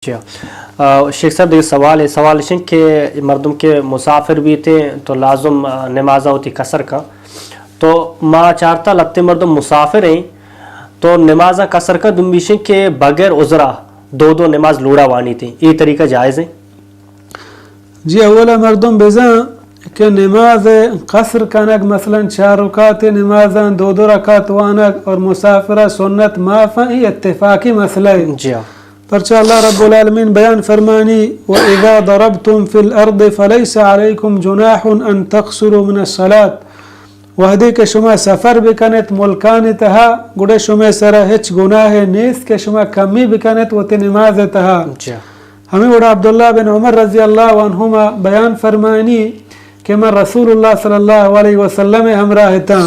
جی ہاں۔ آ، شیخ صاحب، دیگہ سوال ہے، سوال اش انت کہ مردم کہ مسافر بیتے تو لازم، آ، نمازا وتی قصر کن۔ تو ما چارتا لتے مردم مسافر ہیں تو نمازا قصر کن، دومی اش انت کہ بغیر عذرا دو دو نماز لوڑا وانیتے، اے طریقہ جائز ہے؟ جی، اولا مردم بزاں کہ نماز قصر کنگ، مثلاً چار رکعت نمازاں دو دو رکعت وانگ اور مسافرہ سنت معاف ہیں، یہ اتفاقی مسئلہ ہے۔ جی ہاں۔ پرچہ اللہ رب العالمین بیان فرمانی، وَإِذَا ضَرَبْتُمْ فِي الْأَرْضِ فَلَيْسَ عَلَيْكُمْ جُنَاحٌ أَن تَقْصُرُوا مِنَ الصَّلَاةِ۔ وہدے کہ شما سفر بکنت ملکانی تہا، گڑا شما سرا ہچ گناہ نیست کہ شما کمی بکنت وتی نماز تہا۔ جی۔ ہمیں وڑا عبداللہ بن عمر رضی اللہ عنہما بیان فرمانی کہ من رسول اللہ صلی اللہ علیہ وسلم ہمراہ تاں۔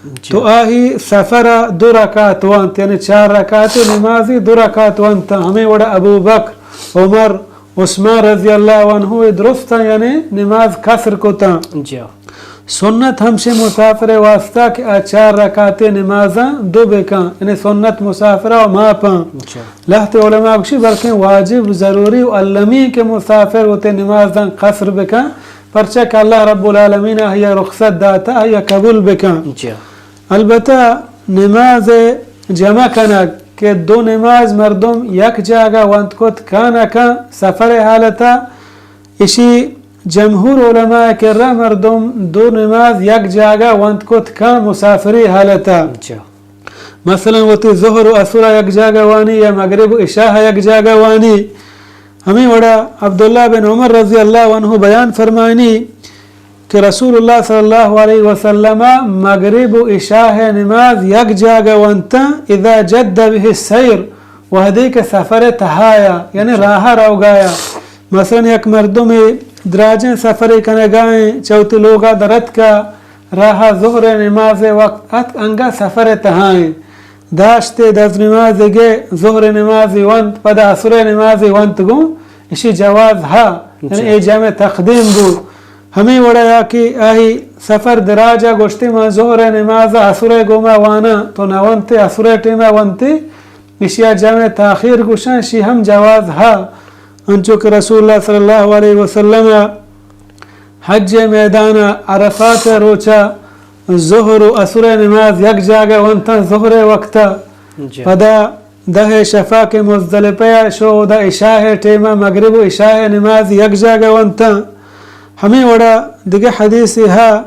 جی۔ تو آہی سفر دو رکعت وانت، یعنی چار رکعت نمازی دو رکعت وانت۔ ہمیں وڑا ابو بکر، عمر، عثمان رضی اللہ عنہ درست، یعنی نماز قصر کتا۔ جی۔ سنت ہمشی مسافر واسطہ کہ آ چار رکعت نمازاں دو بکن، یعنی سنت مسافرہ و ماپاں۔ جی۔ لہتے علماء گوشی بلکہ واجب، ضروری و المی کہ مسافر وتی نمازاں قصر بکن، پرچہ کہ اللہ رب العالمین آہیا رخصت داتا، آہیا قبول بکن۔ جی۔ البتہ نماز جمع کنگ کہ دو نماز مردم یک جاگہ وانت کت کان کن سفر حالتا، اشی جمہور علماء کرا مردم دو نماز یک جاگہ وانت کت کن مسافری حالتا۔ جی۔ مثلاً وتی ظہر و عصر یک جاگہ وانی یا مغرب و عشاء یک جاگہ وانی۔ ہمیں وڑا عبداللہ بن عمر رضی اللہ عنہ بیان فرمائنی کہ رسول اللہ صلی اللہ علیہ وسلم مغرب و عشاء نماز یک جاگہ وانتاں، اذا جد به السیر، وہدے کہ سفر تہایا، یعنی جی۔ راہ روگایا۔ مثلاً یک مردم دراجیں سفر کنگائیں، چوتی لوگا درتکا، راہ ظہر نماز وقت اتک، انگا سفر تہائیں۔ داشتے دز نماز گے، ظہر نماز ونت، پدا عصر نماز ونت گوں، اشی جواز ہا، یعنی جی۔ اے جمع تقدیم بو۔ ہمیں وڑا یا کہ آہی سفر دراجا گوشتے من ظہر نماز عصر گوما وانا، تو نہ ونتے عصر ٹیما ونتے، اشیا جمع تاخیر گوشن، شی ہم جواز ہا۔ انچو کہ رسول اللہ صلی اللہ علیہ وسلم حج میدان عرفات روچا ظہر و عصر نماز یک جاگہ ونتاں ظہر وقتا۔ جی۔ پدا دہ شفا کہ مزدلفہ شو، دا عشاء ٹیما مغرب و عشاء نماز یک جاگہ ونتاں۔ ہمیں وڑا دگہ حدیث ہا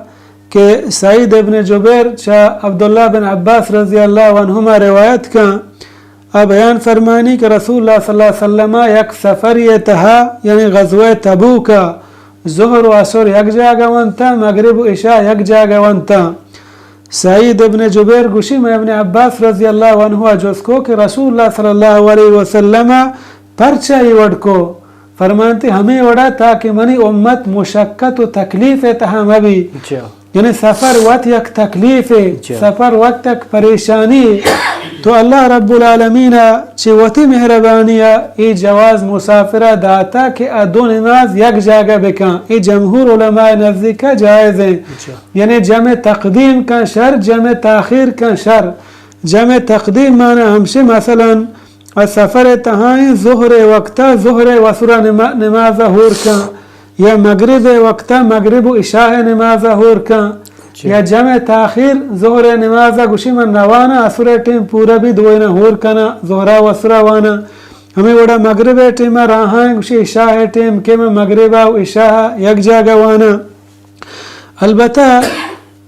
کہ سعید ابن جبیر چا عبداللہ بن عباس رضی اللہ عنہما روایت کن، آ بیان فرمانی کہ رسول اللہ صلی اللہ علیہ وسلم یک سفر یہ تہا، یعنی غزوہ تبوک، ظہر و عصر یک جاگہ ونتا، مغرب و عشاء یک جاگہ ونتا۔ سعید ابن جبیر گوشی، میں ابن عباس رضی اللہ عنہ جست کو کہ رسول اللہ صلی اللہ علیہ وسلم پرچہ ای وڑ کو؟ فرمانتی، ہمیں وڑا تاکہ منی امت مشقت و تکلیف تہا مبی۔ جی۔ یعنی سفر وت یک تکلیفے، جی۔ سفر وت یک پریشانی۔ تو اللہ رب العالمین چہ وتی مہربانی اے جواز مسافرہ داتا کہ آ دو نماز یک جاگہ بکن۔ اے جمہور علماء نزدیک جائز ہیں۔ جی۔ یعنی جمع تقدیم کن شر، جمع تاخیر کن شر۔ جمع تقدیم معنی ہمشی، مثلاً آ سفر تہائیں ظہر وقتا ظہر و عصر نما-، نماز ہور کن، یا مغرب وقتا مغرب و عشاء نماز ہور کن، جی۔ یا جمع تاخیر ظہر نماز گوشی من نوانا عصر ٹیم پورا بی دوینا ہور کنا، ظہرا و عصرا وانا۔ ہمیں وڑا مغرب ٹیم راہاں گوشی عشاء ٹیم کہ من مغربا و عشاء یک جاگہ وانا۔ البتہ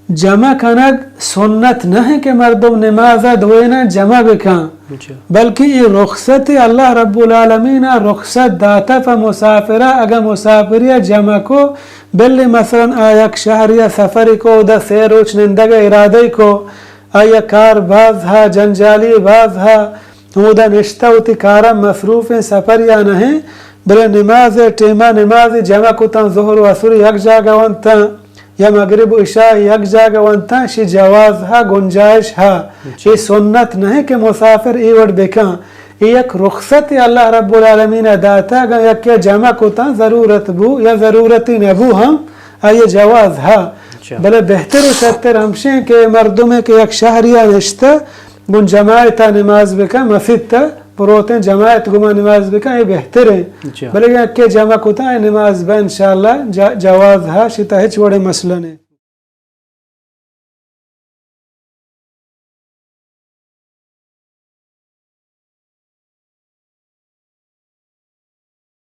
جمع کنگ سنت نہ کہ مردم نماز دوینا جمع بکن، جی۔ بلکہ اے رخصت اللہ رب العالمین رخصت داتا پہ مسافرہ، اگہ مسافری جمع کو، بلے مثلاً آ یک شہر یا سفر کو، دا سے روچ نندگ ارادہ کو، آ یا کار باز ہا، جنجالی باز ہا، ہمودا نشتہ وتی کارا مصروف ہیں، سفر یا نہیں، بلے نماز ٹیما نماز جمع کتاں، ظہر و عصر یک جاگہ ونتاں، یا مغرب و عشاء یک جاگہ ونتاں، شی جواز ہا، گنجائش ہا، جی۔ اے سنت نہیں کہ مسافر اے وڑ بکن۔ اے یک رخصت اللہ رب العالمین داتا، اگاں یکے جمع کتاں ضرورت بو یا ضرورتی نبو ہم، آئی جواز ہا۔ جی۔ بلے بہتر و شتر ہمشیں کہ مردمے کہ یک شہریا نشتہ گوں جماعتا نماز بکن، مسیتا پروتیں جماعت گما نماز بکن، اے بہتر ہے۔ جی۔ بلے اگر کہ جمع کتا ہے نماز بہ انشاءاللہ جا-، جواز ہے، شتا ہچ وڑے مسئلہ نہیں۔